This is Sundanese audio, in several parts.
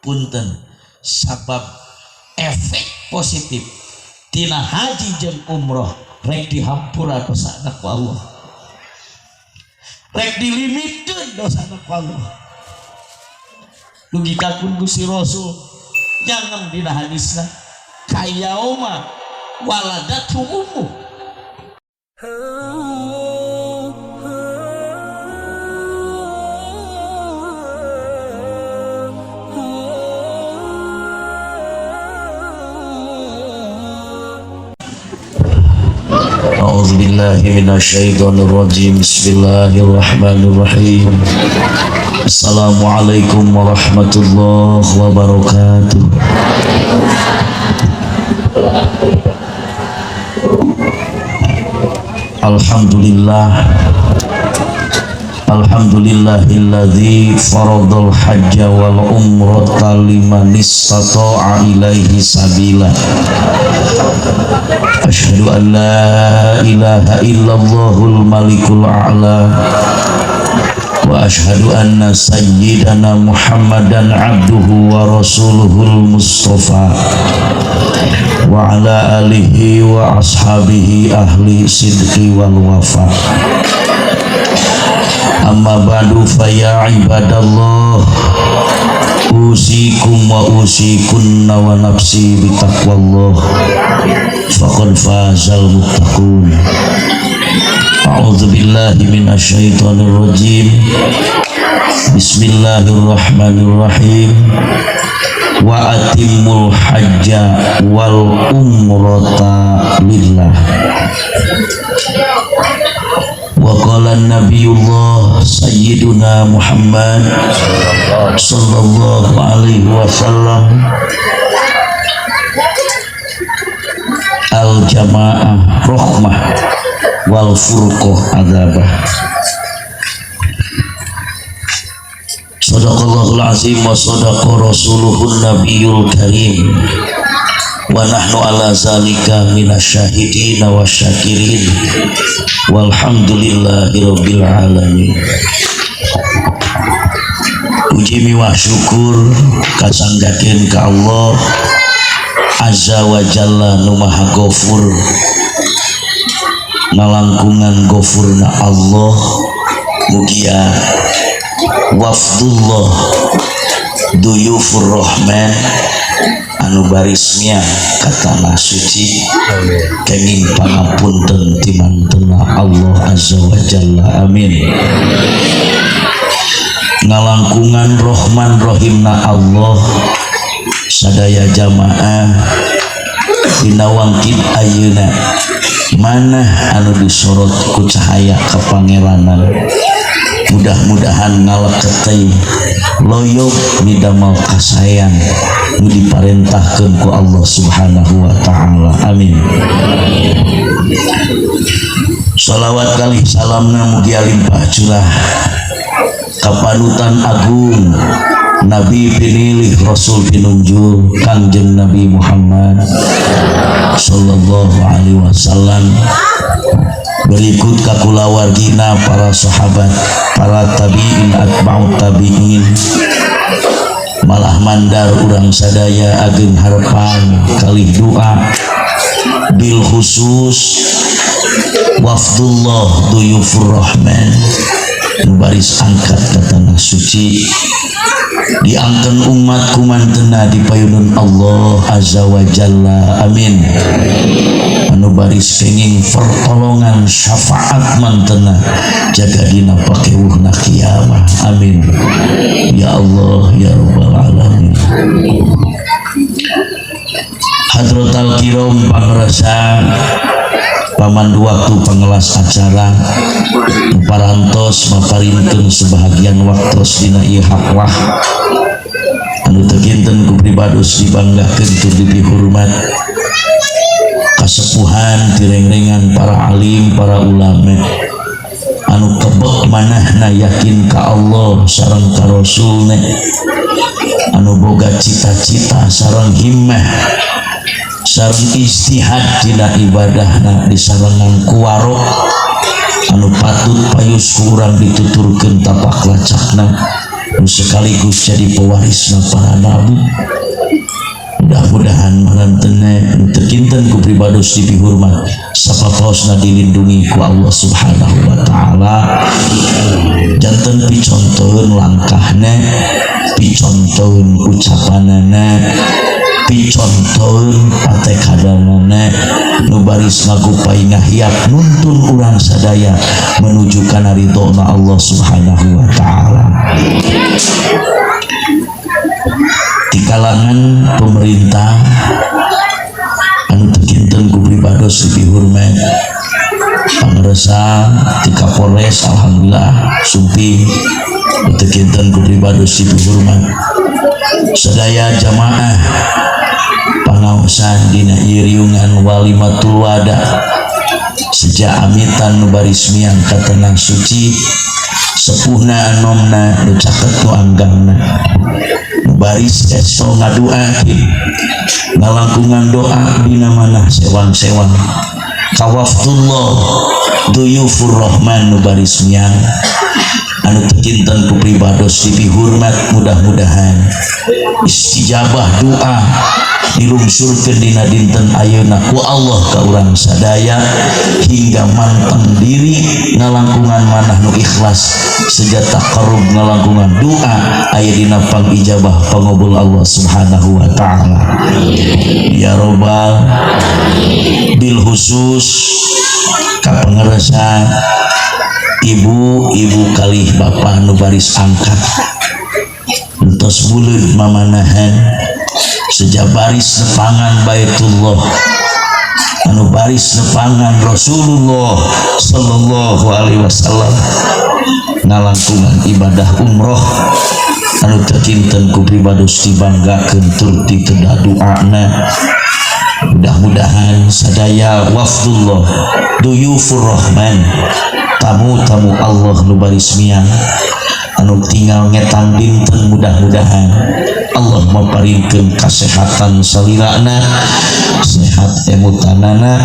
Punten, sabab efek positif tina haji jeung umroh rek dihampura dosana ku Allah, rek dilimitkeun dosana ku Allah. Dugi ka kun Gusti Rasul jangan dina hadisna kayauma waladatu ummu. أعوذ بالله من الشيطان الرجيم. بسم الله الرحمن الرحيم. السلام عليكم ورحمة الله وبركاته. Alhamdulillah, alhamdulillahilladzi faradal hajja wal umrata liman istata'a ilaihi sabila. Asyhadu an la ilaha illallahul malikul a'la wa asyhadu anna sayyidana Muhammadan abduhu wa rasuluhul mustafa wa ala alihi wa ashabihi ahli sidqi wal wafa. Amma ba'du, fa ya ibadallah, usikum wa usikunna wa nafsi bitaqwallah faqad fazal muttaqun. A'udzu billahi minasyaitonir rajim. Bismillahirrahmanirrahim. Wa atimmul hajja wal umrata lillah. Wa qala nabiyullah sayyiduna Muhammad sallallahu alaihi wasallam, al jamaah rahmah wal furqah adzabah. Sadaqallahul azim wa sadaqa rasuluhun nabiyul karim. Wa nahnu ala zalika minasyahidin wa syakirin. Walhamdulillahi rabbil alamin. Puji miwah syukur kasanggakeun ka Allah Azza wa Jalla nu Maha Gofur, ngalangkungan gofurna Allah. Mugia wafdullah duyufur rahman anu barisnya ka tanah suci kenging pangapunten timantena Allah Azza wa Jalla, amin. Ngalangkungan Rahman Rahimna Allah sadaya jamaah dina wangkid ayeuna mana anu disorot ku cahaya kapangeranan, mudah-mudahan ngaleketei loyog midamal kasayan nu diparentahkeun ku Allah Subhanahu wa taala, amin. Shalawat kali salamna mugia limpah curah kapanutan agung Nabi pinilih Rasul pinunjul Kangjeng Nabi Muhammad sallallahu alaihi wasallam, berikut kakulawargina para sahabat, para tabi'in, atba'ut tabi'in, malah mandar urang sadaya ageng harapan kalih doa bil khusus wafdullah duyufur rahman baris angkat ke tanah suci diangken umat kumantena di payunun Allah Azza wa Jalla, amin. Anu baris kenging pertolongan syafaat mantena jaga dina pakewuhna kiamah, amin ya Allah ya rabbal alamin. Hadratal kiram pangrasa pamandu waktu pangelas acara parantos maparinkeun sebahagian waktos dina ieu hakwah anu teu kinten ku pribados dibanggakeun tur dipihormat kasepuhan tirengrengan para alim para ulama anu kebek manahna yakin ka Allah sareng ka Rasulna anu boga cita-cita sareng himmah sareng ijtihad dina ibadahna disarengan ku warok anu patut payus ku urang dituturkeun tapak lacakna Nu sekaligus jadi pewarisna para nabi. Mudah-mudahan marantene nu teu kinten ku pribados dipihormat sapapaosna dilindungi ku Allah Subhanahu wa taala. Janten picontoeun langkahna, picontoeun ucapanana, picontoeun patekadanana nu baris ngagupai ngahiap nuntun urang sadaya menuju kana ridhona Allah Subhanahu wa taala. Di kalangan pemerintah anu teu kinten ku pribados dipihormat, pangersa di Kapolres, alhamdulillah sumping teu kinten ku pribados dipihormat, sadaya jamaah pangaosan dina ieu riungan walimatul wada sejak amitan nu baris miang ka tanah suci, sepuhna anomna, nu caket nu anggangna, nu baris esto ngaduakeun ngalangkungan doa dina manah sewang-sewang ka wafdullah duyufur rahman nu baris miang anu teu kinten ku pribados dipihormat. Mudah-mudahan istijabah doa dilungsurkeun dina dinten ayeuna ku Allah ka urang sadaya hingga manteng diri ngalangkungan manah nu ikhlas sejak taqarrub ngalangkungan doa aya dina pangijabah pangobul Allah Subhanahu wa taala. Ya robbal, bil khusus ka pangersa ibu-ibu kalih bapak nu baris angkat entos buleud mamanahan sejak baris nepangan Baitullah anu baris nepangan Rasulullah sallallahu alaihi wasallam ngalangkungan ibadah umroh anu teu kinten ku pribados dibanggakeun tur ditedah doana. Mudah-mudahan sadaya wafdullah duyufur rahman, tamu-tamu Allah nu baris miang anu tinggal ngetang dinten, mudah-mudahan Allah maparinkeun kasehatan salilana, sehat emutanana,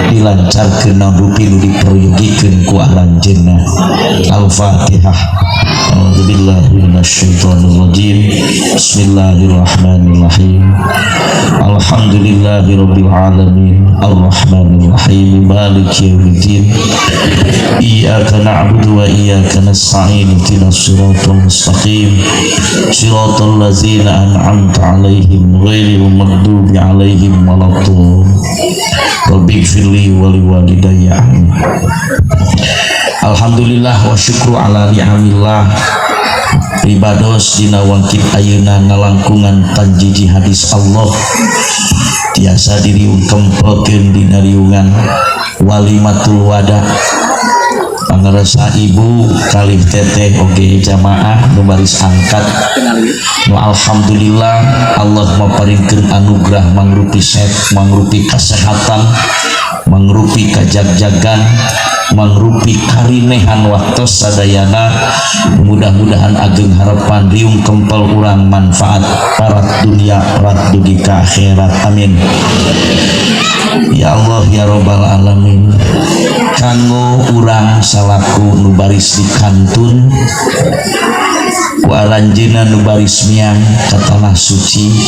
dilancarkeun naon rupi nu diperyogikeun ku aranjeunna. Al-Fatihah. A'udzubillahi minasyaitonir rajim. Bismillahirrahmanirrahim. Alhamdulillahirabbil alamin. Arrahmanirrahim. Maliki yaumiddin. Iyyaka na'budu wa iyyaka nasta'in. Ihdinas siratal mustaqim. Siratal ladzina an'amta 'alaihim ghairil maghdubi 'alaihim waladdallin. Rabbighfirli wa liwalidayya. Amin. Alhamdulillah wa syukru ala ni'amillah. Pribados dina wangkit ayeuna ngalangkungan tanjiji hadis Allah tiasa diriung kempelkeun dina riungan walimatul wada. Pangersa ibu kalih teteh oge jamaah nu baris angkat nu alhamdulillah Allah maparinkeun anugerah mangrupi set, mangrupi kasehatan, mangrupi kajagjagan, mangrupi karinehan waktos sadayana. Mudah-mudahan ageng harapan riung kempel urang manfaat parat dunia parat dugi ka akhirat. Amin ya Allah ya robbal alamin. Kanggo urang salaku nu baris di kantun ku aranjeunna nu baris miang ka tanah suci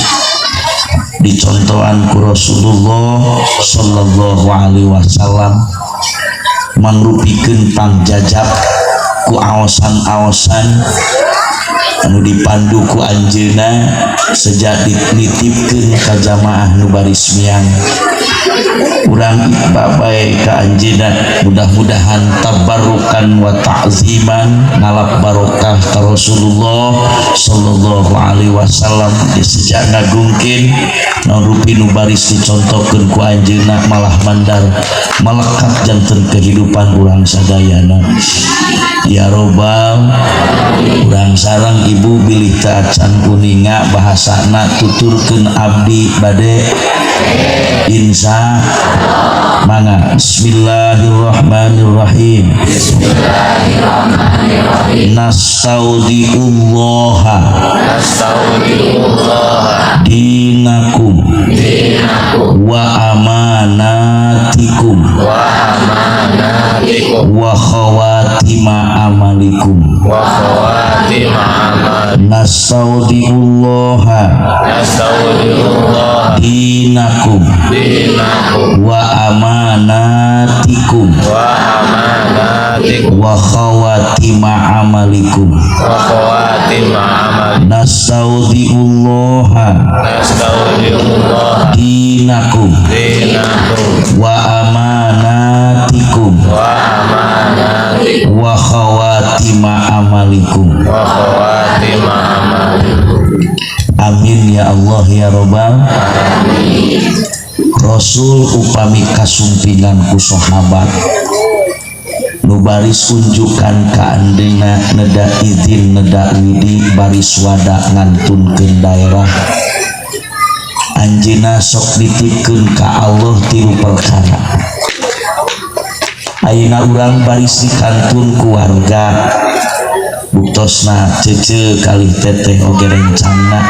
dicontohan ku Rasulullah sallallahu alaihi wasallam mangrupikeun pangjajab ku aosan-aosan anu dipandu ku anjeunna sejak dititipkeun ka jamaah nu baris miang. Urang bae ka anjeunna, mudah-mudahan tabarrukan wa ta'ziman ngalap barokah ka Rasulullah sallallahu alaihi wasallam di sejak ngagungkeun naon rupi nu baris dicontohkeun ku anjeunna malah mandar melekat janten kehidupan urang sadayana. Ya robbal, urang sareng ibu bilih teu acan uninga bahasana, tuturkeun abdi bade insya mangga. Bismillahirrahmanirrahim. Bismillahirrahmanirrahim. Nastaudiullaha Nastaudiullah dinakum dinakum wa amanatikum wa amanatikum. Amanatikum. Wa khawatima amalikum. Wa khawatima amalikum. Nastaudiullaha. Nastaudiullah. Dinakum. Dinakum. Wa amanatikum. Wa amanatikum. Wa khawatima amalikum. Wa khawatima amalikum. Nastaudiullaha. Nastaudiullah. Dinakum. Dinakum. Wa amanatikum. Wa amanatikum. Wa khawatima amalikum. Wa khawatima amalikum. Amin ya Allah ya Robbal. Rasul upami kasumpingan ku sahabat nu baris unjukan ka andeunna, neda izin, neda widi, baris wada ngantunkeun daerah, anjeunna sok nitipkeun ka Allah tilu perkara. Ayeuna urang baris dikantun ku warga, buktosna cece kalih teteh oge rencana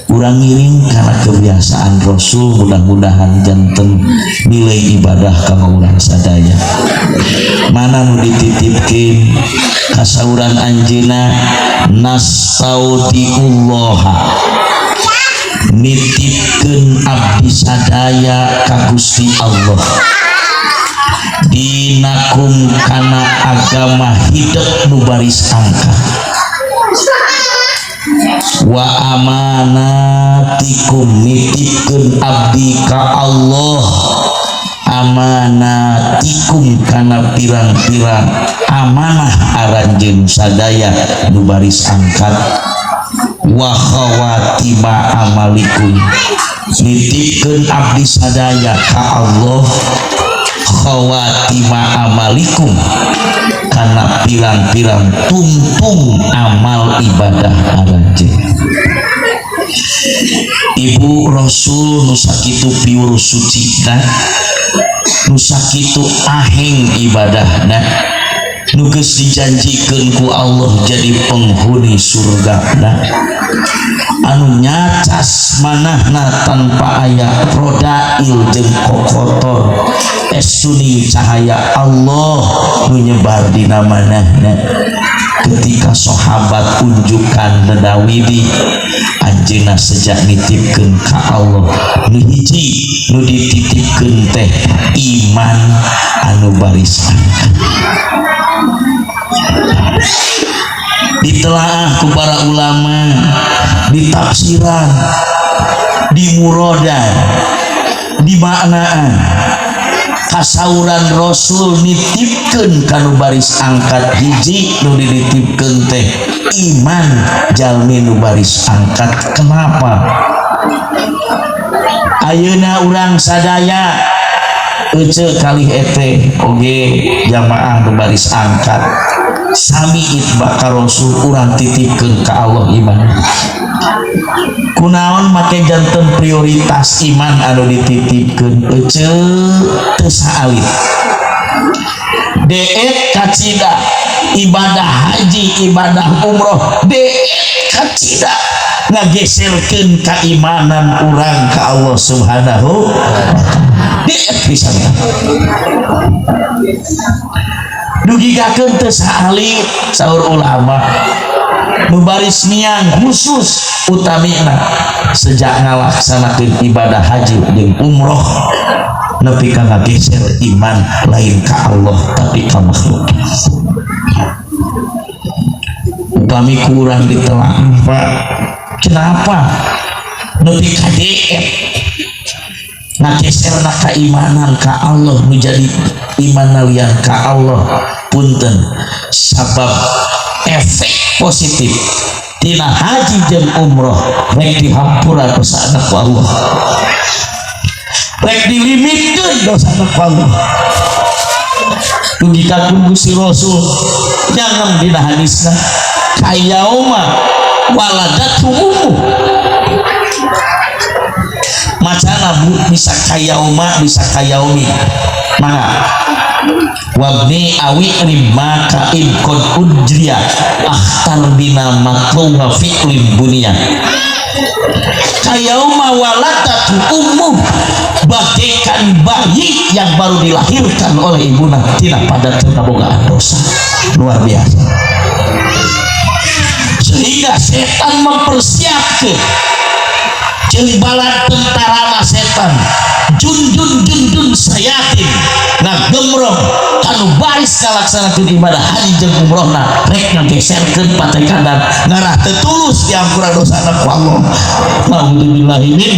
urang ngiring karena kebiasaan Rasul. Mudah-mudahan janten nilai ibadah kanggo urang sadaya. Mana nu dititipkeun kasauran anjeunna? Nastaudiullah, nitipkeun abdi sadaya ka Gusti Allah, dinakum kana agama hidup nu baris angkat, wa amanatikum, nitipkeun abdi ka Allah, amanatikum kana pirang-pirang amanah aranjeun sadaya nu baris angkat, wa khawatima amalikum, nitipkeun abdi sadaya ka Allah khawatima amalikum kana pirang-pirang tungtung amal ibadah aranjeun. Ibu, Rasul nu sakitu piur sucina, nu sakitu aheng ibadahna, nu geus dijanjikeun ku Allah jadi penghuni surga, anu nyacas manahna tanpa aya rodail jeung kokotor, estuni cahaya Allah nu nyebar dina manahna, ketika sahabat unjukan nedawidi, anjeunna sejak nitipkeun ka Allah. Nu hiji nu dititipkeun teh iman anu baris angkat. Ditelaah ku para ulama, ditafsiran, dimuradan, dimaknaan, kasauran Rasul nitipkeun kanu baris angkat, hiji nu dititipkeun teh iman jalmi nu baris angkat. Kenapa? Ayeuna urang sadaya, ece kalih ete oge jamaah nu baris angkat, sami itba ka Rasul, urang titipkeun ka Allah iman. Kunaon make janten prioritas iman anu dititipkeun? Ece, teu saalit deet kacida ibadah haji, ibadah umroh, deet kacida ngageserkeun keimanan urang ka Allah Subhanahu wa Ta'ala. Deet pisan dugikakeun teu saalit. Saur ulama nu baris niang khusus utamina sejak ngalaksanakeun ibadah haji jeung umroh nepi ka ngageser iman lain ka Allah tapi ka makhluk. Upami kurang ditelaah, Pak, kenapa nepi ka deet ngageser na keimanan ka Allah menjadi iman lian ka Allah? Punten, sabab efek positif tina haji jeung umroh rek dihampura dosana ku Allah, rek dilimitkeun dosana ku Allah. Dugi ka Gusti Rasul jangan dina hadisna kayauma waladatu ummu. Macana, Bu, bisa kayauma, bisa kayaumi. Mangga. Wabni awi rimma kain qad ujriya akhtar bina matluha fi'lim bunia kayauma waladatu ummu, bagaikan bayi yang baru dilahirkan oleh ibuna, tidak pada kabogaan dosa. Luar biasa, sehingga setan mempersiapkan jeung bala tentara setan, jundun jundun sayatin ngagemrong kanu baris kalaksanakeun ibadah haji jeung umrohna, rek ngageserkeun patekadan ngarah teu tulus diampura dosana ku Allah. Naudzubillahi min,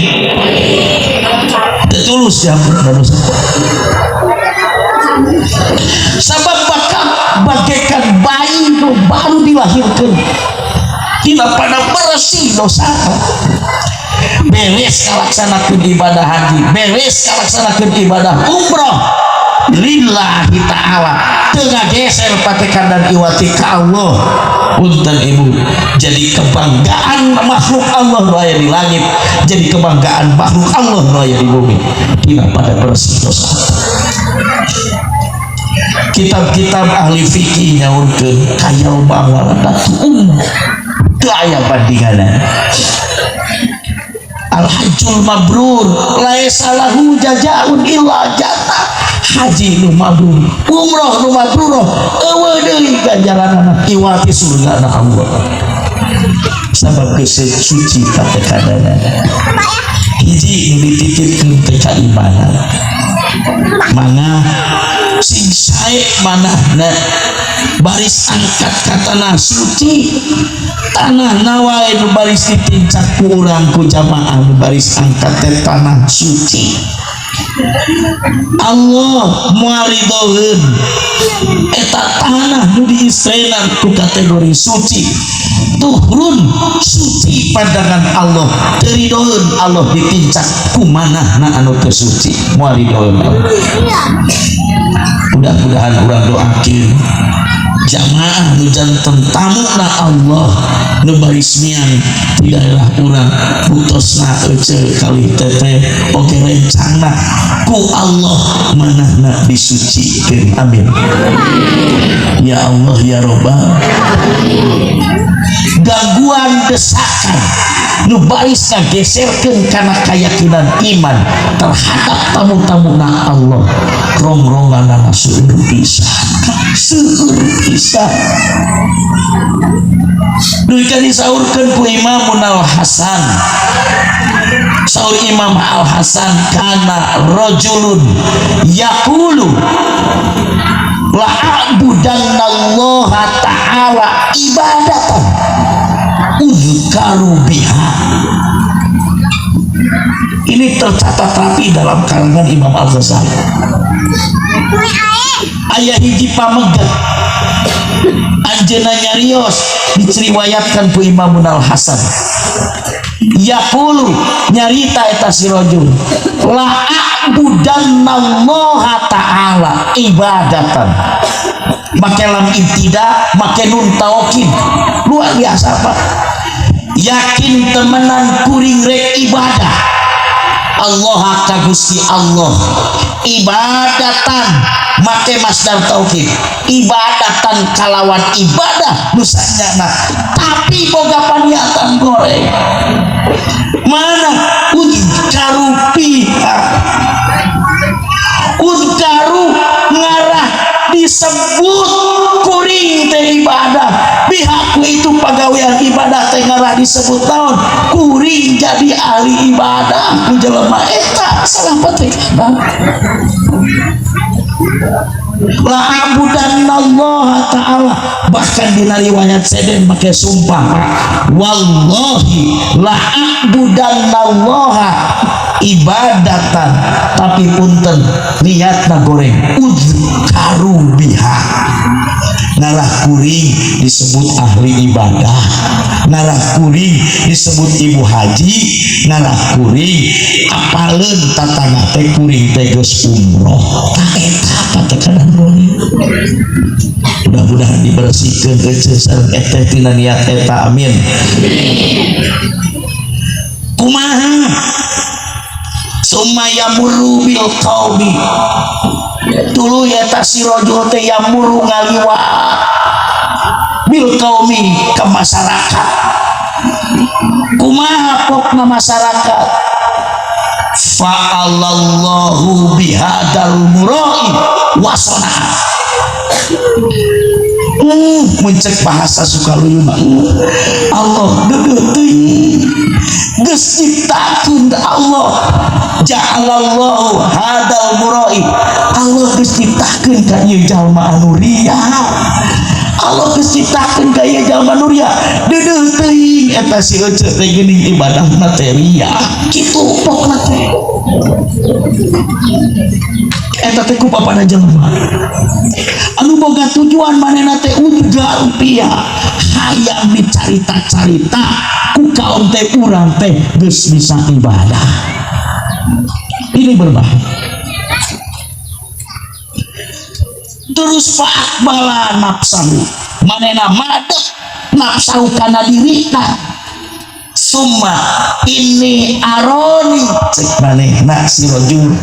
teu tulus diampura dosa, sabab bakal bagaikan bayi nu baru dilahirkan, tidak pada bersih dosa. Beres kalaksanakeun ibadah haji, beres kalaksanakeun ibadah umroh lillahi ta'ala, teu ngageser patekadan iwati ka Allah. Punten, Ibu, jadi kebanggaan makhluk Allah nu aya di langit, jadi kebanggaan makhluk Allah nu aya di bumi, tidak pada bersih dosa. Kitab-kitab ahli fikih nyaurkeun kayauma waladatu ummu, teu aya bandinganna. Al hajjul mabrur laisa lahu jazaun illa jannah. Haji nu mabrur, umroh nu mabrur, euweuh deui ganjaranana iwati surgana Allah, sabab geus suci patekadana. Hiji nu dititipkeun teh kaimanan. Mangga sing sae manahna, baris angkat ka tanah suci, tanah wae nu baris ditincak ku urang, ku jamaah nu baris angkat teh tanah suci. Allah moal ridoeun eta tanah nu diisrenan ku kategori suci, turun suci pandangan Allah. Teu ridoeun Allah ditincak ku manahna anu teu suci, moal ridoeun Allah. Mudah-mudahan urang doakeun jamaah nu janten tamuna Allah nu baris miang di daerah urang, butosna ece kali teteh oge rencana ku Allah manahna disucikeun. Amin ya Allah ya Robbal. Gangguan desakan nu baris ngageserkeun kana keyakinan iman terhadap tamu-tamu na Allah, rongrongan seueur pisan, seueur pisan. Duh, kan disaurkeun ku Imam Al Hasan. Saur Imam Al Hasan, kana rajulun yaqulu la a'budannallaha ta'ala ibadatan uzkaru biha. Ini tercatat rapi dalam karangan Imam Al-Ghazali. Aya hiji pameget, anjeunna nyarios, diceriwayatkan ku Imam Al Hasan, yaqulu, nyarita eta si rajul, la a'budannallaha ta'ala ibadatan, make lam ibtida, make nun taukid. Luar biasa, Pak. Yakin temenan kuring rek ibadah Allah ka Gusti Allah, ibadatan make masdar taukid, ibadatan kalawan ibadah nu sanyana, tapi boga paniatan goreng. Mana udkaru fiha, udkaru ngarah disebut kuring teh ibadah, pihakku itu pagawean ibadah teh ngarah disebut naon, kuring jadi ahli ibadah ku jelema eta. Salah patekana. La abudannallaha ta'ala, bahkan dina riwayat seden make sumpah, Pak, wallahi la abudannallaha ibadatan, tapi punten, niatna goreng, udkaru biha, ngarah kuring disebut ahli ibadah, ngarah kuring disebut ibu haji, ngarah kuring apaleun tatangga teh kuring teh geus umroh. Tah, eta patekanan goreng. Mudah-mudahan dibersihkeun ece sareng eteh tina niat eta. Amin. Kumaha Summa yamurru bil qaumi, tuluy eta si rajul teh yamurru ngaliwat bil qaumi ke masyarakat. Kumaha pokna masyarakat? Fa'alallahu bihadal murai wasona. Muncek bahasa Sukaluyu mah, Allah deudeuh teuing geus nyiptakeun. Allah ja'alallahu hadal murai, Allah geus nyiptakeun ka ieu jalma anu ria. Allah geus nyiptakeun ka ieu jalma anu ria. Deudeuh teuing eta si Ece teh geuning ibadahna teh ria. Kitu pokna teh eta teh ku papana jelema anu boga tujuan manehna teh unggah rupiah, hayang dicarita-carita ku kaum teh urang teh geus bisa ibadah. Ini berbahaya. Terus fa'akbala nafsahu, manehna madep nafsahu kana dirina. Summa ini aroni, cek manehna si rajul,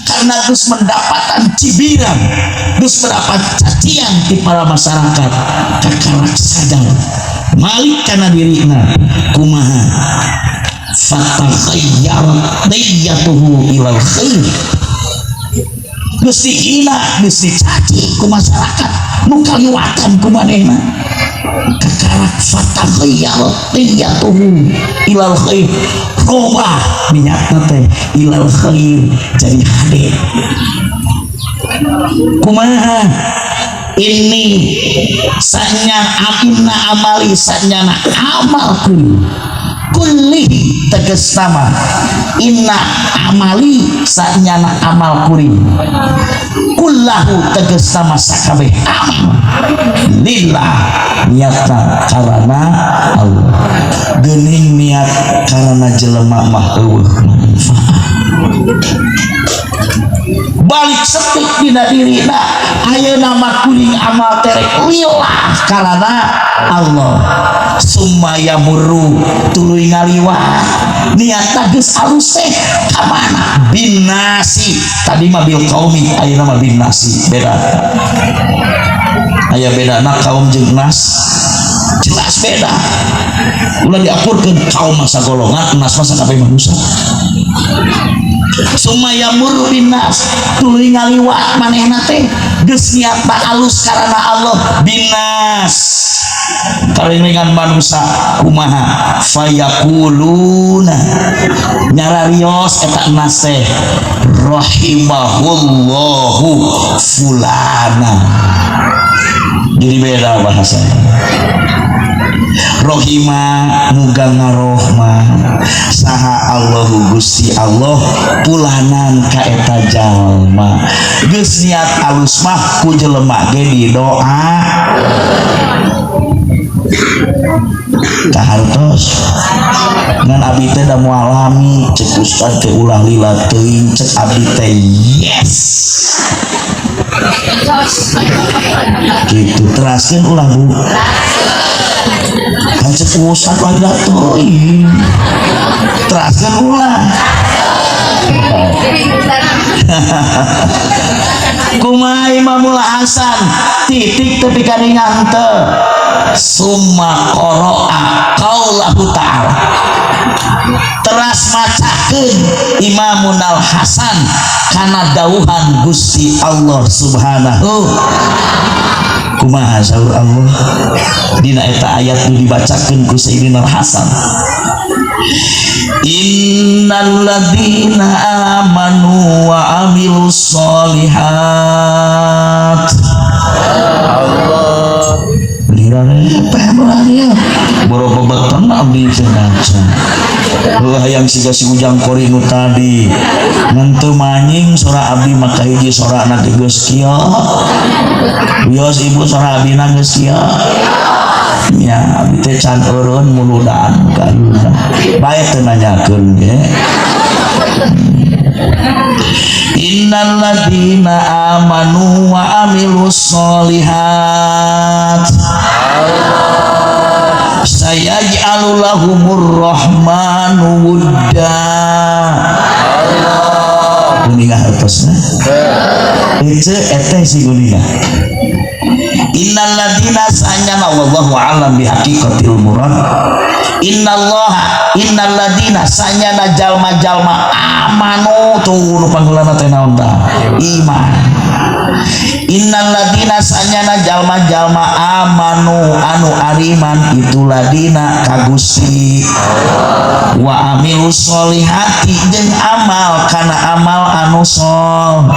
karena geus mendapatkan cibiran, geus mendapat cacian di para masyarakat, kakarak sadar malik kana dirina. Kumaha? Fataghayyarat niyyatuhu ilal khair. Geus dihina, geus dicaci ku masyarakat nu kaliwatan ku manehna, kakarak fataghayyar niyyatuhu ilal khair, robah niatna teh ilal khair, jadi hade. Kumaha? Ini sanya inna amali, sanyana amalku, kullihi tegas nama inna amali sanyana amal kuring, kullahu tegas nama sakabeh amal, lillah niatna karena Allah. Geuning niat karena jelema mah eueuh manfaat. Balik setik dina dirina, ayeuna mah kuring amal terek lillah karena Allah. Summa yamurru, tuluy ngaliwat niatna geus alus teh ka mana? Binasi. Tadi mah bil qaumi, ayeuna mah binasi. Beda, aya bedana kaum jeung nas, jelas beda. Ulah diakurkeun kaum masa golongan, nas masa kabeh manusia. Summa yamurru binnas, tuluy ngaliwat manehna teh geus niatna alus karena Allah, binas karingan manusia. Kumaha? Fayakuluna, nyararios eta nas teh, rahimahullahu fulana. Jadi beda bahasanya. Rohima muga ngarohma saha Allahu Gusti Allah pulanan ka eta jalma. Geus niat alus mah ku jelema ge didoa kahartos. Ngan abdi teh da moal lami, cek ustad teh ulah lila teuing, cek abdi teh yes gitu. Teraskeun ulah, Bu? Kan cek ustad lila teuing, teraskeun ulah? Kumaha Imamul Hasan? Titik tepi kaningan teu. Summa qara'a qaulahu ta'ala, teras macakeun Imamun Al Hasan kana dawuhan Gusti Allah Subhanahu. Kumaha saur Allah dina eta ayat nu dibacakeun ku Sayyidina Al Hasan? Innal ladzina amanu wa amilus solihat. Allah. Lira repeh ya. Boro bebeton abdi teh ngaca. Heuh, hayang siga si Ujang Kori nu tadi. Ngan teu manying sora abdi mah kahiji, sorana ge geus kieu. Wios ibu, sora abdi na geus kieu. Nya abdi teh can eureun muludan kayuna. Bae teu nanyakeun ge. Innal ladzina amanu wa amilus solihat sayaj'alu lahumur rahmanu wudda. Allah. Uninga hartosna? Ece eteh sing uninga. Innalladzina sanyana, wallahu a'lam bi haqiqatil murad. Innallaha, innalladzina sanyana jalma-jalma, amanu tuh nu panggeulana teh naon tah? Iman. Innalladzina sanyana jalma-jalma, amanu anu ariman, itu ladina ka Gusti, wa amilu sholihati jeung amal kana amal anu sol.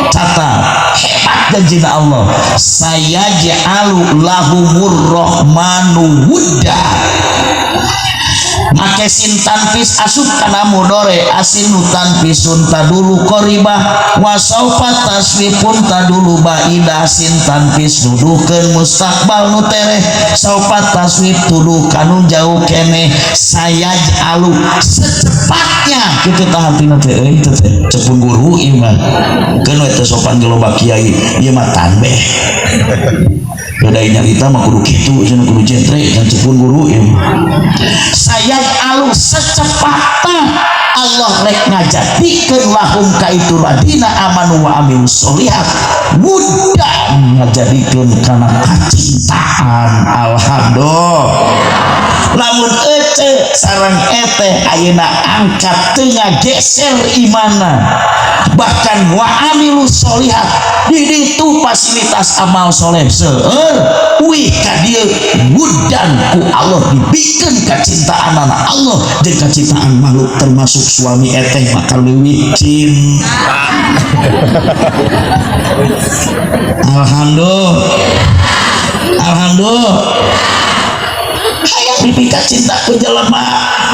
Catat, hebat janjina Allah, sayaj'alu lahumur rohmanu wudda. Make sin tanfis asup kana mudore, asinu tanfisun tadulu qoribah wa saufa taswifun tadulu baidah. Sin tanfis nuduhkeun mustakbal nu tereh, saufa taswif tuduh kanu jauh keneh. Sayaj'alu, secepatnya kitu tah artina teh euy. Teh teh cepun guru ieu mah, keun we teu sopan ge loba kiai ieu mah, tanbeh beda nyarita mah kudu kitu cenah, kudu jentre kan cepun guru ieu mah. Sayaj'alu, secepatnya Allah rek ngajadikeun, lahum ka itu ladina amanu wa amilus sholihat, mudah ngajadikeun kana kacintaan. Alhamdulillah, lamun ece sareng eteh ayeuna angkat teu ngageser imana, bahkan wa amilu sholihat di ditu fasilitas amal soleh seueur, wih ka dieu wudan ku Allah dibikeun kacintaan Allah jeung kacintaan makhluk, termasuk suami eteh bakal leuwih cinta. Alhamdulillah, alhamdulillah. Hayang dipika cinta ku jelema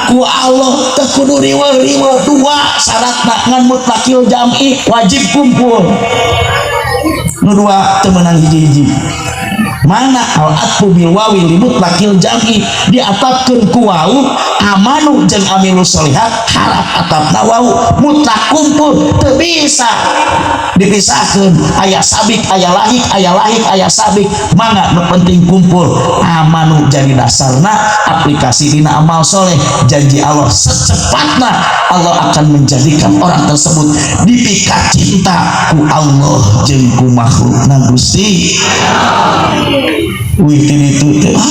ku Allah teu kudu riweuh-riweuh. Dua syaratna ngan mutlakil jam'i, wajib kumpul. Nu dua teu meunang hiji-hiji. Mana al atfu bil wawi li mutlakil jam'i, diatapkeun ku wau amanu jeung amilu sholihat, harap atapna wau mutlak kumpul, teu bisa dipisahkeun. Aya sabik aya lahik, aya lahik aya sabik, mangga, nu penting kumpul. Amanu jadi dasarna aplikasi dina amal soleh. Janji Allah, secepatna Allah akan menjadikan orang tersebut dipika cinta ku Allah jeung ku makhlukna Gusti. Wih, ti ditu teh, ah.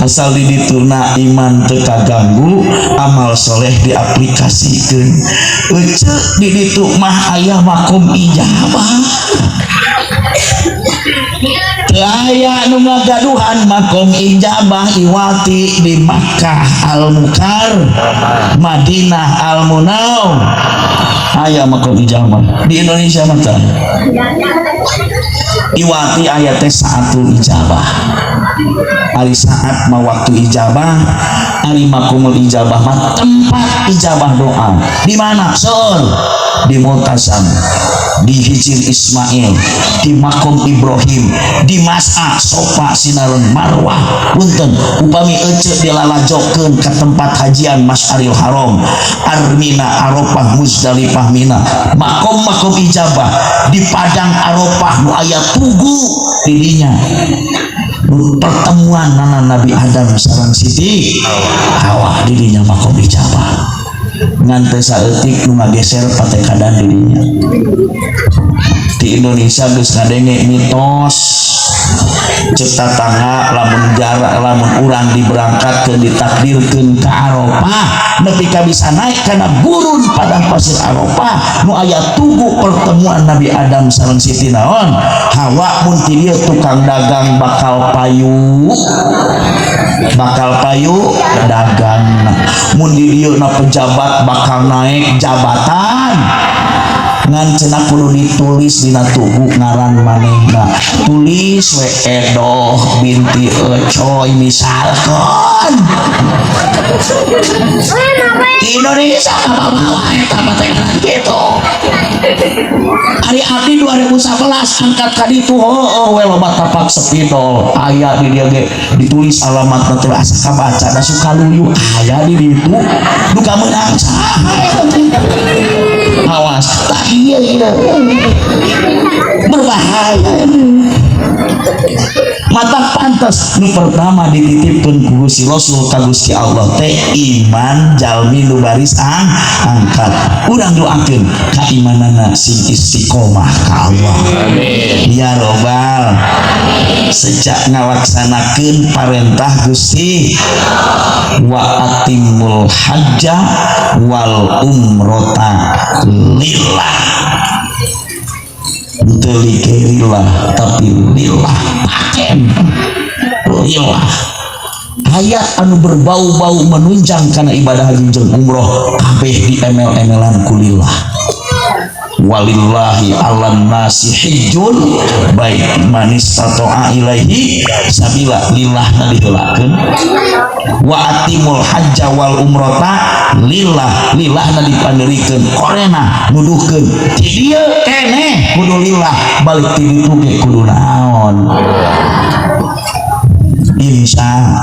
Asal di dituna iman teu kaganggu, amal soleh diaplikasikeun. Ece, di ditu mah aya makom ijabah. Teu aya nu ngagaduhan makom ijabah iwati di Makkah Al Mukar Madinah Al Munawwarah aya makom ijabah. Di Indonesia mah teu aya. Iwati aya teh saatul ijabah. Ari saat mah waktu ijabah, ari makomul ijabah mah tempat ijabah doa. Di mana? Seur di Multazam, di Hijir Ismail, di makom Ibrahim, di Mas'a Sofa sinareng Marwah. Punten, upami ece dilalajokeun ke tempat hajian Masyaril Haram, Armina, Arafah, Muzdalifah, Mina, makom-makom ijabah di padang Arafah nu aya tugu didinya, nu pertemuan nana Nabi Adam sareng Siti Hawa, didinya makom ijabah. Ngan teu saeutik nu ngageser patekadan didinya. Di Indonesia geus ngadenge mitos, cek tatangga, lamun jarak, lamun urang diberangkatkeun, ditakdirkeun ka Arafah, nepi ka bisa naik kana gurun padang pasir Arafah nu aya tugu pertemuan Nabi Adam sareng Siti naon Hawa, mun ti dieu tukang dagang bakal payu, bakal payu dagang, mun di dieu na pejabat bakal naik jabatan. Ngan cenah kudu ditulis dina tugu ngaran manehna, tulis we Edoh binti Ecoy misalkan. Di Indonesia apa eta mah teh gitu. Ari abdi 2011 angkat ka ditu, heueuh we loba tapak spidol aya di dieu ge, ditulis alamatna teh asa kabaca da suka luyu aya di ditu. Duka meunang saha eta teh? Awas tah, ieu ieu berbahaya ini. Mata pantas nu pertama dititipkeun ku Gusti Rasul ka Gusti Allah teh iman jalmi nu baris angkat. Urang doakeun kaimanana sing istiqomah ka Allah. Amin. Ya robbal, sejak ngalaksanakeun parentah Gusti, wa atimul hajja wal umrota lillah, teu lillah tapi lillah, paken lillah. Ayat anu berbau-bau menunjang karena ibadah haji jeung umroh kabeh di emel-emelan ku lillah. Walillahi 'alan nasi hijjul bait man istata'a ilaihi sabila, lillah na diheulakeun. Wa atimul hajja wal umrata lillah, lillah na dipanderikeun. Korena nuduhkeun ti dieu keneh kudu lillah, balik ti ditu ge kudu naon? Insya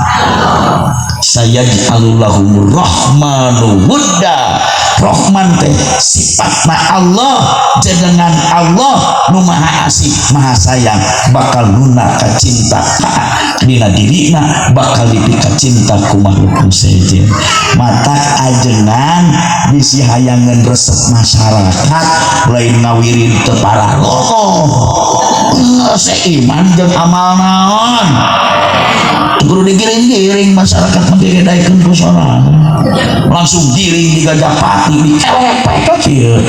sayaj'alul lahumur rahmanu wudda. Rahman teh sifatna Allah, jenengan Allah nu maha asih maha sayang, bakal nuna kacinta ka dina dirina, bakal dipika cinta ku makhluk nu sejen. Matak ajengan bisi hayangeun resep masyarakat, lain ngawirid teu pararoh seiman jeung amal naon kudu digiring-giring. Masyarakat mah digedaikeun ku sorangan, langsung giring di Gajah Pati, di kelepek kieu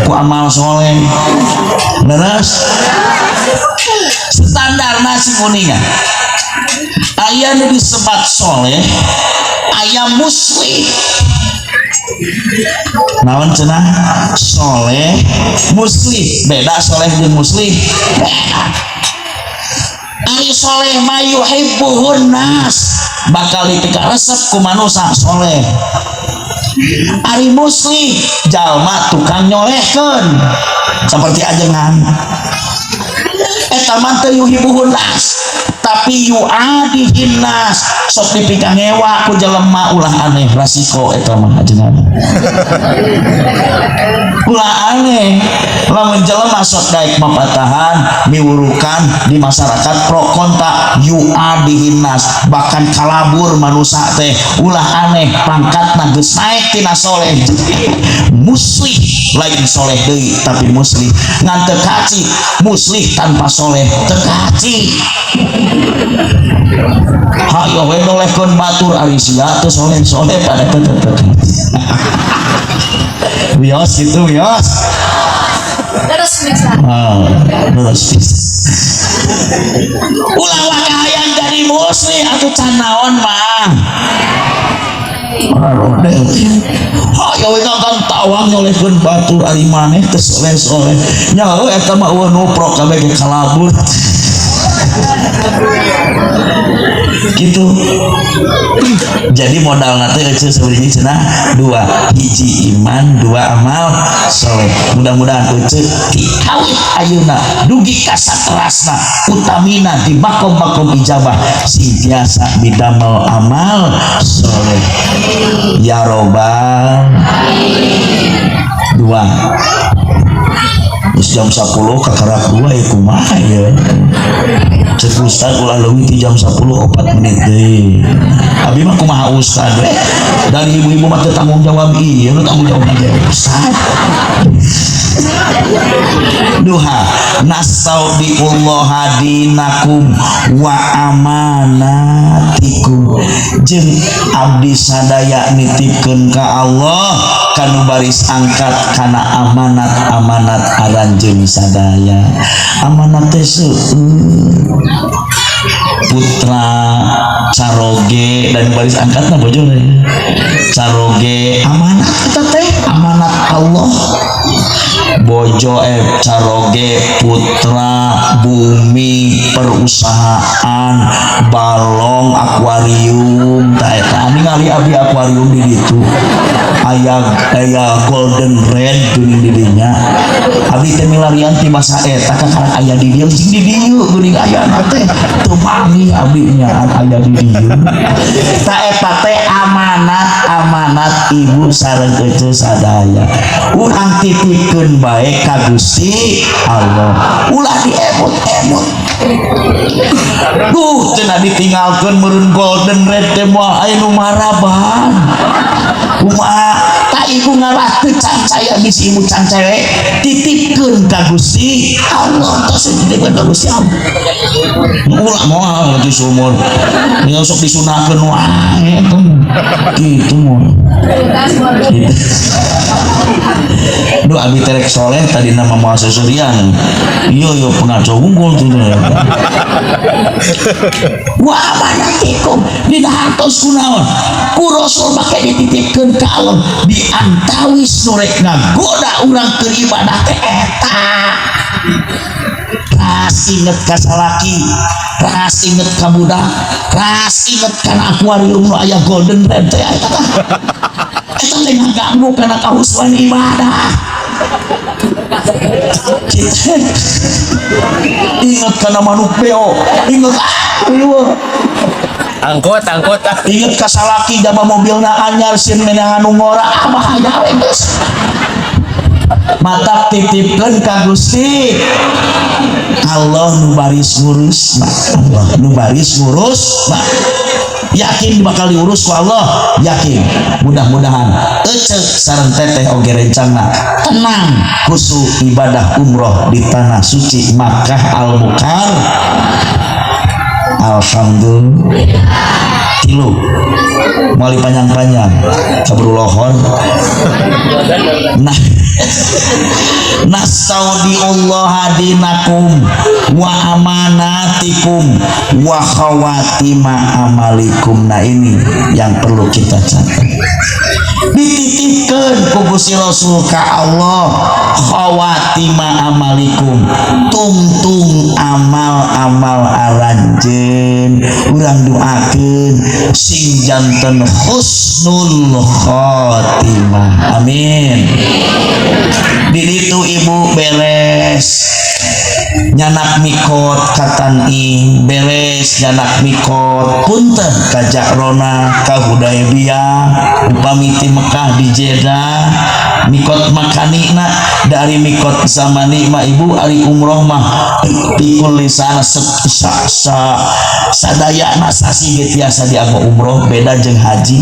ku amal soleh. Leres, standar nasi kuningan aya nu disebat soleh, aya muslih. Naon cenah soleh muslih? Beda soleh jeung muslih, beda. Ari soleh mah yuhibbuhun nas, bakal dipika resep ku manusia soleh. Ari muslih jalma tukang nyolehkeun seperti ajengan, eta mah teu yuhibbuhun nas tapi yuadihin nas, sok dipika ngewa ku jelema. Ulah aneh, rasiko eta mah ajengan. Ulah aneh lamun jelema sok daek mapatahan miwurukan di masyarakat, pro kontra, yuadihin nas, bahkan kalabur manusia teh. Ulah aneh, pangkatna geus naik tina soleh jadi muslih, lain soleh deui tapi muslih. Ngan teu kaci muslih tanpa soleh, teu kaci. Hayo we nolehkeun batur, ari sia teu soleh-soleh pada teu teu teu. Wios gitu, wios. Terus bisa. Ah, terus ulah waka hayang jadi muslih atuh, can naon mah. Hayo we kan tawang nyolehkeun batur, ari maneh teu soleh-soleh nya. Eta mah eueuh nuprok kabeh ge kalabur gitu. Jadi modal teh ece sebenarnya cenah dua, hiji iman, dua amal soleh. Mudah-mudahan ece ti awit ayeuna dugi ka saterasna, utamina di makom-makom ijabah, sing tiasa midamel amal soleh, ya robbal. Dua. Terus jam 10 kakarak dua ya, kumaha ya? Cek ustad ulah leuwih ti jam 10 4 menit deui. Abi mah kumaha ustad we. Dari ibu-ibu mah teu tanggung jawab, ieu nu tanggung jawab aja ustad. Duha nastaudiullaha dinakum wa amanatikum, jeung abdi sadaya nitipkeun ka Allah kanu baris angkat kana amanat-amanat aranjeun sadaya. Amanat teh seueur, putra, caroge, dan baris angkatna bojone caroge amanat. Eta teh amanat Allah, bojo, caroge, putra, bumi, perusahaan, balong, akuarium. Tah eta ningali abdi akuarium di ditu aya aya golden red geuning di dinya. Abdi teh milarian ti masa eta kakarak aya di dieu, sing di dieu geuning ayana teh teu manggih abdi nya aya di dieu. Tah eta teh amanat, amanat ibu sareng ece sadaya. Urang titipkeun bae ka Gusti Allah, ulah di Emut-emut. Duh, cenah ditinggalkeun meureun golden red teh moal aya nu maraban. Kumaha? Tak ibu ngalah teu cangcaya, bisi ibu cangcaya, titipkeun ka Gusti Allah, tos titipkeun ka Gusti Allah. Ulah moal di sumur. Nya sok disunahkeun wae eta. Kitu moal. Gitu. Duh, abi terek soleh tadi nama moal seserian. Iya iya, pengacau unggul tuh. Wa amanatikum, dina hartos kunaon? Ku Rasul make dititipkeun ka Allah, di antawis nu rek ngagoda urang keur ibadah teh eta. Ras inget ka salaki, ras inget ka budak, ras inget kana akuarium nu aya golden red teh eta tah. Eta teh ngaganggu kana kahusuan ibadah. Gitu. Ingat kana manuk beo, inget ah, ieu. Angkot, angkot, ah. Inget ka salaki jaba mobilna anyar, sieun meunang anu ngora, ah, bahaya we geus. Matak titipkeun ka Gusti Allah nu baris ngurus mah. Allah nu baris ngurus mah. Yakin bakal diurus ku Allah, yakin. Mudah-mudahan ece sareng teteh oge rencana tenang khusus ibadah umroh di tanah suci Makkah Al Mukar. Alhamdulillah. Tilu, moal panjang-panjang, kaburu lohor. Nah, nastaudiullah dinakum wa amanatikum wa khawatima amalikum. Nah, ini yang perlu kita catat. Dititipkan ku Gusti Rasul ka Allah khawatima amalikum, tungtung amal-amal aranjeun. Urang doakeun sing janten husnul khotimah, amin. Di ditu ibu beres nyanak mikot ka Tan'im, beres nyanak mikot, punten, ka Ja'rona, ka Hudaybiyah. Upami ti Mekah di Jeddah mikot makanina, dari mikot zamani mah ibu, ari umroh mah pikul lisana sa, sa, sadayana sasi ge tiasa dianggo umroh. Beda jeung haji,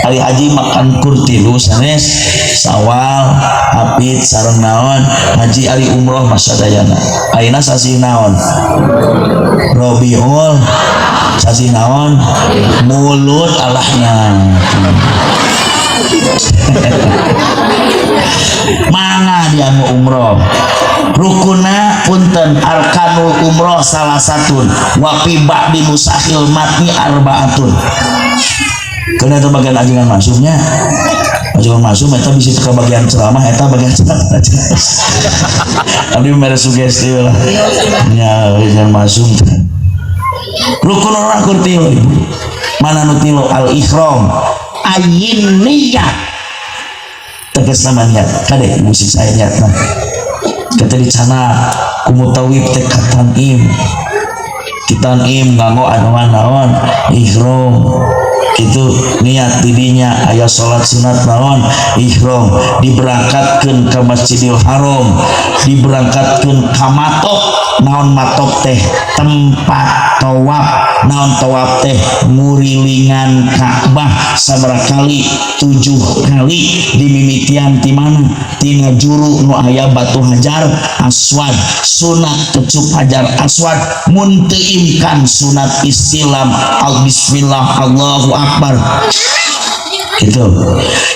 ari haji makan kur tilu sanes, Sawal, Hapit, sareng naon haji. Ari umroh mah sadayana. Ayeuna sasi naon? Robiul, sasi naon? Mulut Allahna. Mangga dia mau umroh. Rukuna, punten, arkanul umroh salah satu, wa fi ba'di nusakhil matni arbaatun. Karena itu bagian ajengan masuknya, ajengan masuk eta bisa ke bagian ceramah, eta bagian ceramah. Abdi mere sugesti lah nya, ajengan masuk. Rukun orang kur tilu, ibu. Mana nu tilu? Al ihram ayin niat, tegas nama niat. Kade ibu, sing saya niat. Nah, kata di sana ku mutawif teh ka Tan'im, kita Tan'im nganggo anu naon? Ihram. Itu niat didinya aya salat sunat naon? Ihram. Diberangkatkeun ke Masjidil Haram, diberangkatkeun ka matok. Naon matok teh? Tempat tawaf. Naon tawaf teh? Ngurilingan Ka'bah. Sabaraha kali? 7 kali. Dimimitian ti mana? Tina juru nu aya batu Hajar Aswad. Sunat kecup Hajar Aswad, mun teu imkan sunat istilam, al bismillah Allahu akbar. Gitu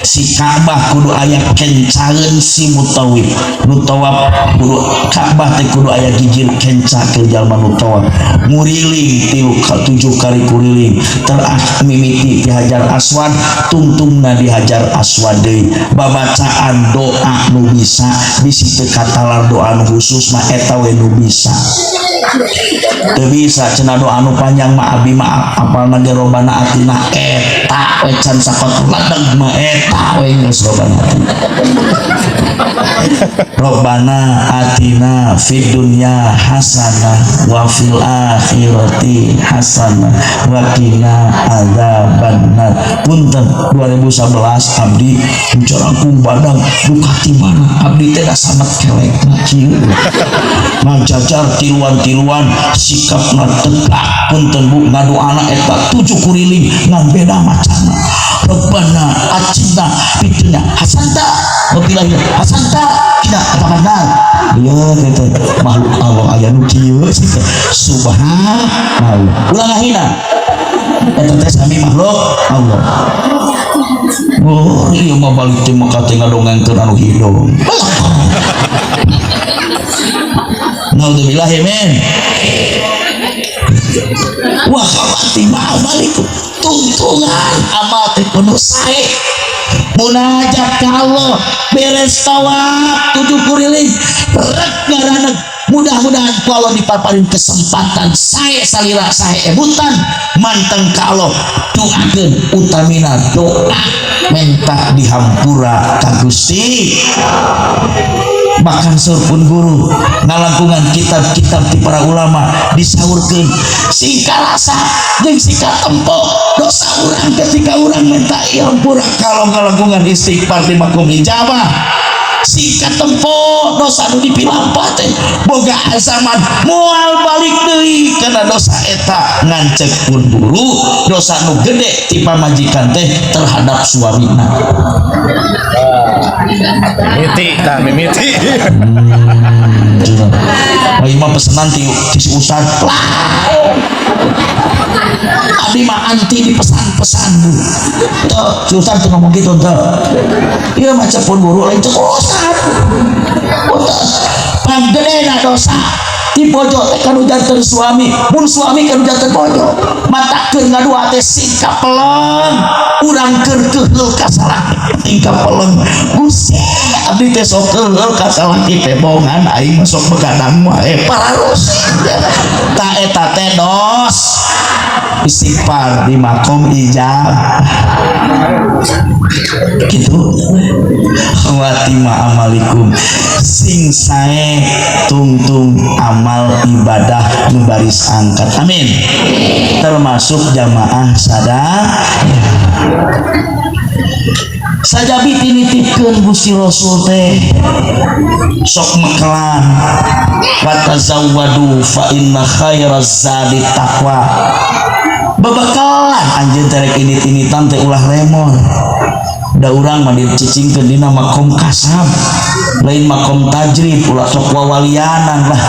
si Ka'bah kudu aya kencaeun. Si mutawif nu tawaf kudu Ka'bah teh kudu aya gigir kenca ke jalma nu tawaf. Nguriling tilu tujuh kali kuriling, telah mimiti di Hajar Aswad, tungtungna di Hajar Aswad deui. Babacaan doa nu bisa, bisi teu katalar doa nu khusus mah, eta we nu bisa. Teu bisa cenah doa nu panjang mah, abi mah apalna ge robana atina, eta we can sakot ladeg mah, eta we geus robana atina. Robbana atina fid dunya hasanah wa fil akhirati hasanah wa qina adzabannar. Punten, 2011 abdi bicara badan duka ti mana abdi teh da samet kelek kieu. Ngajajar tiluan-tiluan, sikapna tegak. Punten, Bu, ngadoana eta tujuh kuriling ngan beda macana. Rabbana atina fid dunya hasanah wa fil akhirati hasanah qina adzabannar. Ieu teh makhluk Allah aya nu kieu sih teh. Subhanallah, ulah ngahina eta teh sami makhluk Allah. Oh iya, mah balik teh maka teh ngadongengkeun anu hidung. Naudzubillah min. Wah, khawatimah amalikum, tungtungan amal teh kudu sae. Munajat ka Allah, beres tawaf tujuh kuriling, rek ngaraneg, mudah-mudahan kalau dipaparin kesempatan sae salira, sae emutan manteng ka Allah. Doakeun, utamina doa minta dihampura ka Gusti. Bahkan pun guru ngalangkungan kitab-kitab di para ulama disaurkeun, sing karasa jeung sing katempo dosa urang ketika urang minta hampura. Kalau ngalangkungan istighfar di makom ijabah, sing katempo dosa nu dipilampah teh boga azaman moal balik deui karena dosa eta. Ngan cek pun guru, dosa nu gede ti pamajikan teh terhadap suamina. Mimiti, tah mimiti. Hmm, mah pesenan ti si ustad lah. Abdi mah anti dipesan-pesan, Bu. Tuh, si ustad tuh ngomong gitu tuh. Iya mah cek pun guru, lain cek ustad. Panggedena dosa di bojo teh kanu janten suami, mun suami kanu janten bojo. Mata keur ngadua teh sing kapeleng urang keur keuheul ka salaki, sing kapeleng. Gusti, abdi teh sok keuheul ka salaki teh, bongan aing mah sok begadang wae, pararus ta eta teh dos. Istighfar di makom ijab gitu. Khawatimah amalikum, sing sae tungtung amal ibadah nu baris angkat. Amin. Termasuk jamaah sadar sajabi tinitipkeun Gusti Rasul teh sok mekelan, watazawwadu fa inna khairaz zadi taqwa. Babakalan anjeun terek init-initan teh ulah lemon da urang mah dicicingkeun dina makom kasab, lain makom tajrib. Ulah sok wawalianan lah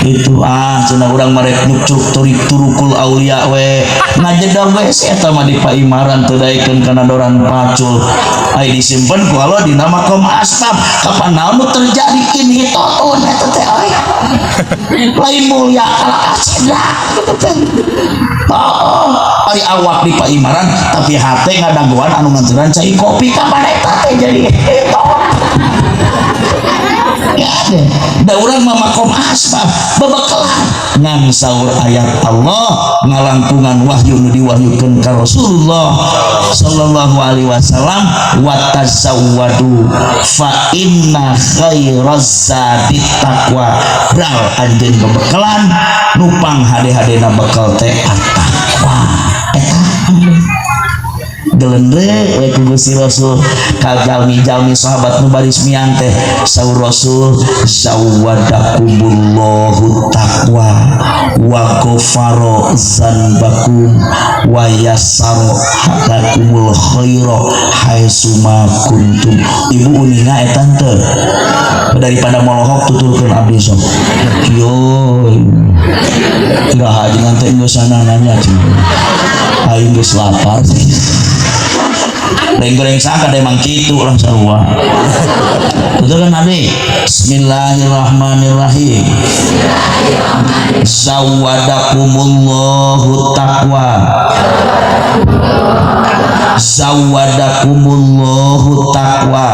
itu. Ah, cenah urang mah rek nyukcruk turik turukul aulia we, ngajedog we si eta mah di paimaran, teu daekeun kana doran pacul. Ai disimpen ku Allah dina makom asbab, kapan naon nu terjadi inhitotun eta teh euy, lain mulia kalah kacidra gitu teh. Oh, ari awak di paimaran tapi hate ngadagoan anu nganteran cai kopi, kapan eta teh jadi itu ya deh. Da urang mah makom asbab, bebekalan ngan saur ayat Allah, ngalangkungan wahyu nu diwahyukeun ka Rasulullah sallallahu alaihi wasallam, watazawwadu fa inna khairaz zadi taqwa. Bral anjeun bebekalan, nupang hade-hadena bekal teh at-taqwa. Eta gelende we ku Gusti Rasul ka jalmi-jalmi sahabat nu baris miang teh. Saur Rasul, zawwadakumullahu taqwa wa ghafara dzanbakum wa yassara lakumul khaira haitsuma kuntum. Ibu uninga eta teu? Daripada molohok, tuturkeun abdi sok kieu. Iraha jeung teh geus nanya aing geus lapar. Lain goreng sangka emang gitu lah sarua. Betul kan, Nabi? Bismillahirrahmanirrahim. Zawwadakumullahu taqwa. Zawwadakumullahu taqwa.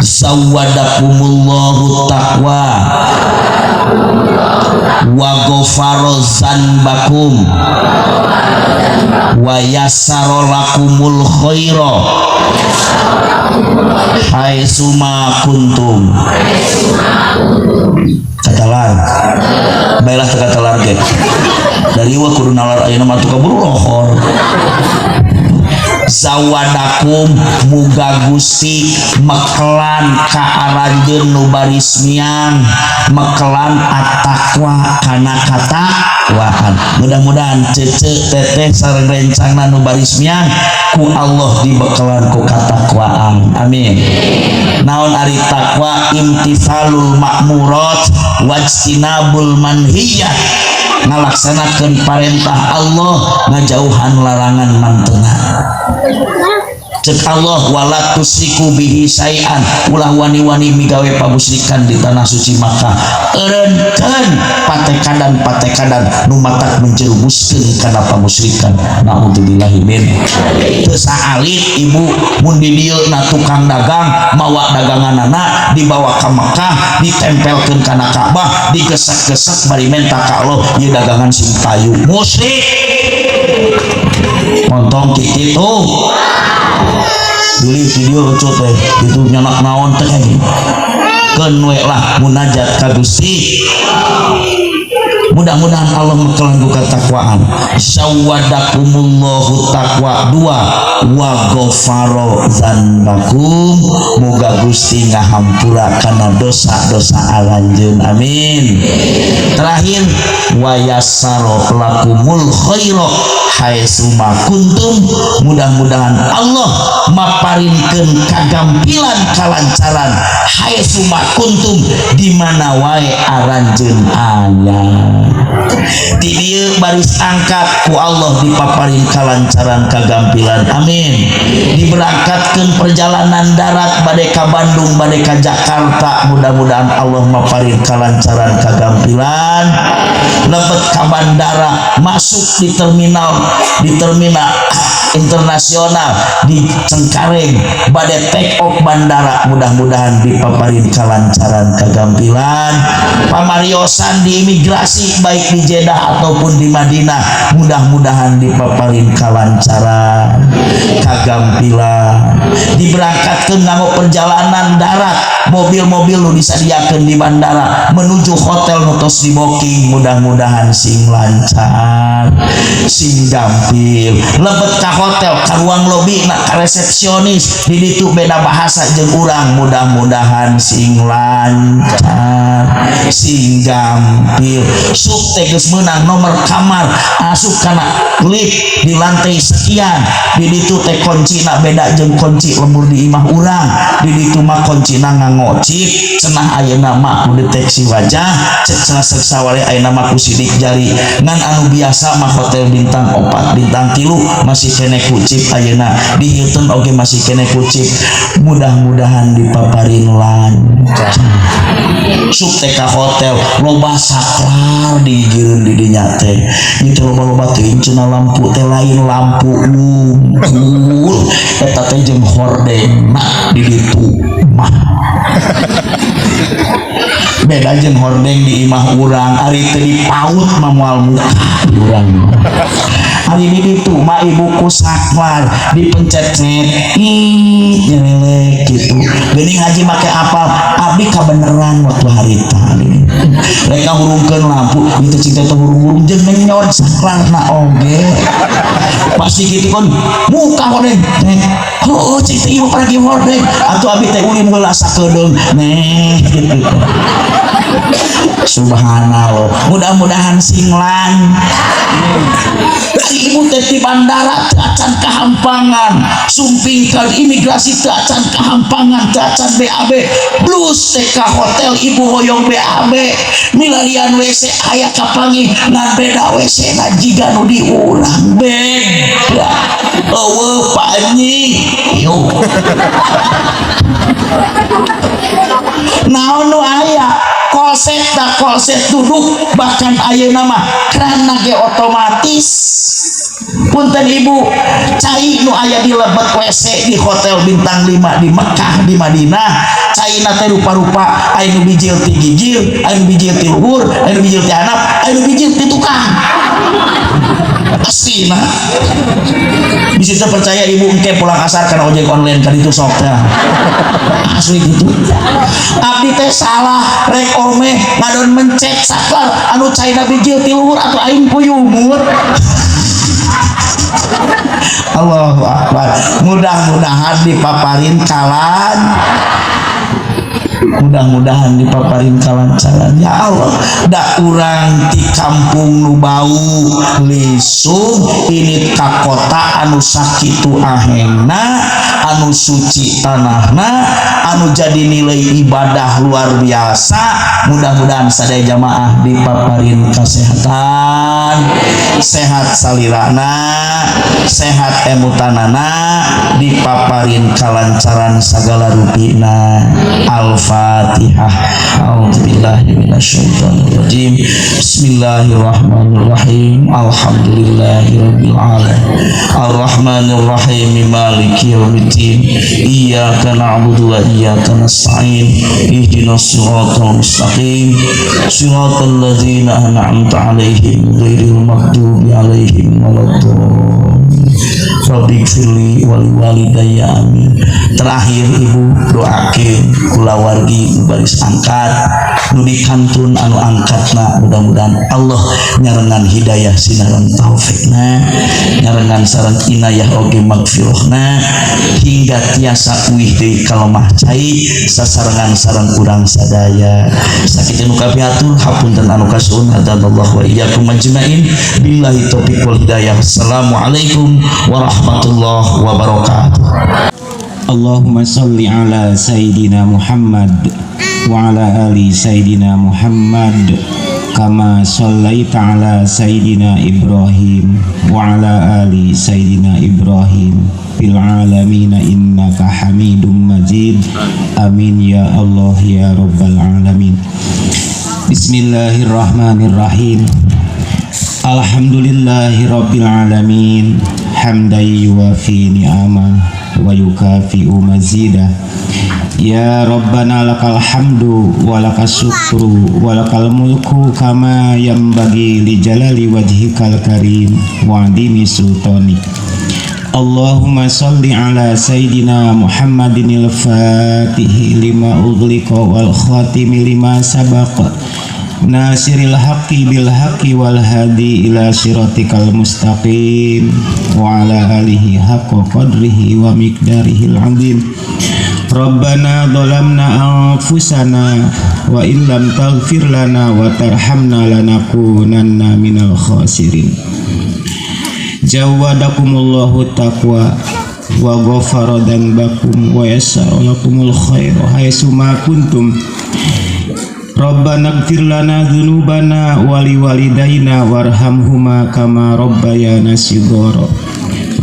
Zawwadakumullahu taqwa. Wa ghafara dzanbakum wa yassara lakumul khaira haitsuma kuntum. Katalar baiklah teu katalar ge dari wa kudu nalar ayeuna mah tuh kaburu lohor. Zawadakum, muga Gusti mekelan ka aranjeun nu baris miang, mekelan at-taqwa, kana katakwaan. Mudah-mudahan cece, teteh, sareng rencangna nu baris miang ku Allah dibekelan ku katakwaan, amin. Naon ari takwa? Imtithalul ma'murat wajtinabul manhiyat, ngalaksanakeun parentah Allah, ngajauhan larangan mantena. Cek Allah, wala tusyriku bihi syai'an, ulah wani-wani migawe pamusrikan di tanah suci Makkah. Eureunkeun patekadan-patekadan nu matak menjerumuskeun kana pamusrikan, naudzubillahi min. Teu saalit, Ibu, mun di dieu na tukang dagang mawa daganganana dibawa ka Mekah, ditempelkeun kana Ka'bah, digesek-gesek bari menta ka Allah ieu dagangan sing payu. Musyrik, montong kitu. Bilih video lucu teh itu nyanak naon teh. Keun we lah munajat ka Gusti, mudah-mudahan Allah mekelan ku ketakwaan. Zawadakumullahu taqwa. Dua, wa ghafara dzanbakum, muga Gusti ngahampura kana dosa-dosa aranjeun, amin. Terakhir, wa yassara lakumul khaira haitsuma kuntum, mudah-mudahan Allah maparinkeun kagampilan, kalancaran, haitsuma kuntum, di mana wae aranjeun aya. Di dieu baris angkat ku Allah dipaparin kalancaran, kagampilan, amin. Diberangkatkan perjalanan darat bade ka Bandung, bade ka Jakarta, mudah-mudahan Allah maparin kalancaran, kagampilan. Lebet ka bandara, masuk di terminal, di terminal internasional di Cengkareng, bade take off bandara, mudah-mudahan dipaparin kalancaran, kagampilan. Pamariosan di imigrasi, baik di Jeddah ataupun di Madinah, mudah-mudahan dipaparin kalancaran, kagampilan. Diberangkatkan nganggo perjalanan darat, mobil-mobil nu disadiakeun di bandara menuju hotel nu tos di booking, mudah-mudahan sing lancar, sing gampil. Lebet ka hotel, ka ruang lobi na, ka resepsionis di ditu beda bahasa jeung urang, mudah-mudahan sing lancar, sing gampil. Sup teh geus meunang nomor kamar, asup kana lift di lantai sekian, di ditu teh kuncina beda jeung kunci lembur di imah urang. Di ditu mah kuncina nganggo chip cenah, ayeuna mah ku deteksi wajah cek cenah, sawale ayeuna mah ku sidik jari. Ngan anu biasa mah hotel bintang 4, bintang 3 masih keneh ku chip. Ayeuna di Hilton oge masih keneh ku chip. Mudah-mudahan dipaparin lancar. Sup teh ka hotel loba saklar digigireun di dinya teh itu loba-loba teuing cenah. Lampu teh lain lampu wungkul, eta teh jeung hordengna. Di ditu mah beda jeung hordeng di imah urang, ari teu dipaut mah moal muka di urang. Ari di ditu mah, Ibu, ku saklar dipencet cet, ih, nyelelek gitu. Geuning haji make apal, abdi kabeneran waktu harita rek ngahurungkeun lampu itu cing teh hurung-hurung jeung menyot saklarna oge. Pasti gitu kan muka hordeng teh. Oh, cing teh ieu paragi hordeng atuh, abdi teh ulin heula sakedeung neh gitu. Subhanallah, mudah-mudahan sing lancar. Ibu teh di bandara teu acan kahampangan, sumping ke imigrasi teu acan kahampangan, teu acan BAB, blus teh ka hotel. Ibu hoyong BAB, milarian WC aya kapanggih, ngan beda WC na jiga nu di urang, beda, euweuh panyi. Yuk, naon nu aya? Kloset tak kloset duduk, bahkan ayeuna mah keran ge otomatis. Punten, Ibu, cai nu aya di lebet WC di hotel bintang 5 di Mekah, di Madinah, cai teh rupa-rupa. Aya nu bijil ti gigir, aya nu bijil ti luhur, aya nu bijil ti handap, aya nu bijil ti tukang. Pasti nah bisa percaya, Ibu. Engke pulang asar karena ojek online kan itu sok teh asli gitu. Abdi teh salah rek ome ngadon mencet saklar anu caina bijil ti luhur atau aing puyumur. Allahu Akbar. Mudah-mudahan dipaparin kalan, mudah-mudahan dipaparin kalancaran, ya Allah. Da urang di kampung nu bau lisung ini ka kota anu sakitu ahengna, anu suci tanahna, anu jadi nilai ibadah luar biasa. Mudah-mudahan sadaya jamaah dipaparin kesehatan, sehat salirana, sehat emutanana, dipaparin kalancaran segala rupina. Al-Fatihah. A'udzubillahi minasyaitonirrajim. Bismillahirrahmanirrahim. Alhamdulillahirabbil alamin. Arrahmanirrahim. Maliki yaumiddin. Iyyaka na'budu wa iyyaka nasta'in. Ihdinas siratal mustaqim. Siratal ladzina an'amta 'alaihim ghairil maghdubi 'alaihim waladdallin. Rabbighfirli wali walidayya, amin. Terakhir, Ibu, doakeun kulawargi nu baris angkat, nu dikantun anu angkatna, mudah-mudahan Allah nyarengan hidayah sinareng taufikna, nyarengan sareng inayah oge magfirahna, hingga tiasa uih deui ka lemah cai sasarengan sareng urang sadaya. Sakitu nu kapihatur, hapunten anu kasuhun. Hadanallahu wa iyyakum ajmain. Billahi taufiq wal hidayah. Assalamualaikum warahmatullahi wabarakatuh. Allahumma salli ala Sayyidina Muhammad wa ala ali Sayyidina Muhammad kama sallaita ala Sayyidina Ibrahim wa ala ali Sayyidina Ibrahim fil alamin innaka Hamidum Majid. Amin ya Allah ya rabbal alamin. Bismillahirrahmanirrahim. Alhamdulillahi rabbil alamin, hamdan yuwafi ni'amah wa yukafi'u mazidah. Ya Rabbana, lakal hamdu wa lakas syukru wa lakal mulku kama yanbaghi li jalali wajhikal karim wa adimi sultanik. Allahumma salli ala Sayyidina Muhammadinil Fatihi lima ughliqa wal khatimi lima sabaqa nasiril haqqi bil haqqi wal hadi ila siratikal mustaqim wa ala alihi haqqa qadrihi wa miqdarihil azim. Rabbana dhalamna anfusana wa illam taghfir lana wa tarhamna lanakunanna minal khasirin. Jawwadakumullahu taqwa wa ghafara dzanbakum wa yassara lakumul khaira haitsu ma kuntum. Rabbana ighfir lana dzunubana wa liwalidayna warhamhuma kama rabbayana shighara.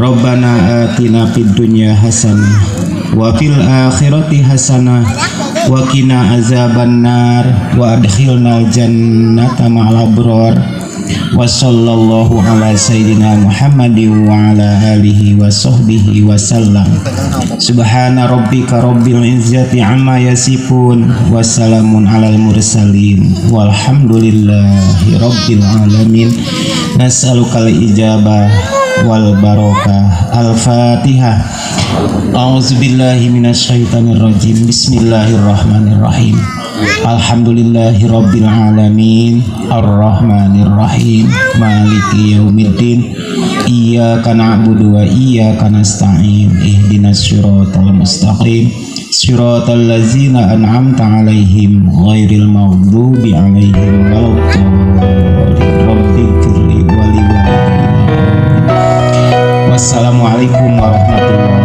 Rabbana atina fid dunya hasanah wa fil akhirati hasanah wa qina azabannar wa adkhilnal jannata ma'al abrar. Wa sallallahu ala sayyidina Muhammadin wa ala alihi wa sahbihi wa sallam. Subhana rabbika rabbil izzati amma yasifun wa salamun alal mursalin walhamdulillahi rabbil alamin. Nas'alukal ijabah wal barakah. Al-Fatihah. A'udzubillahi minasyaitonir rajim. Bismillahirrahmanirrahim. Alhamdulillahi rabbil alamin, arrahmanir rahim, maliki yaumiddin. Iyyaka na'budu wa iyyaka nasta'in. Ihdinas siratal mustaqim, siratal ladzina an'amta 'alaihim ghairil maghdubi 'alaihim waladdallin. Rabbighfirli wa liwalidayya. Wassalamualaikum warahmatullahi.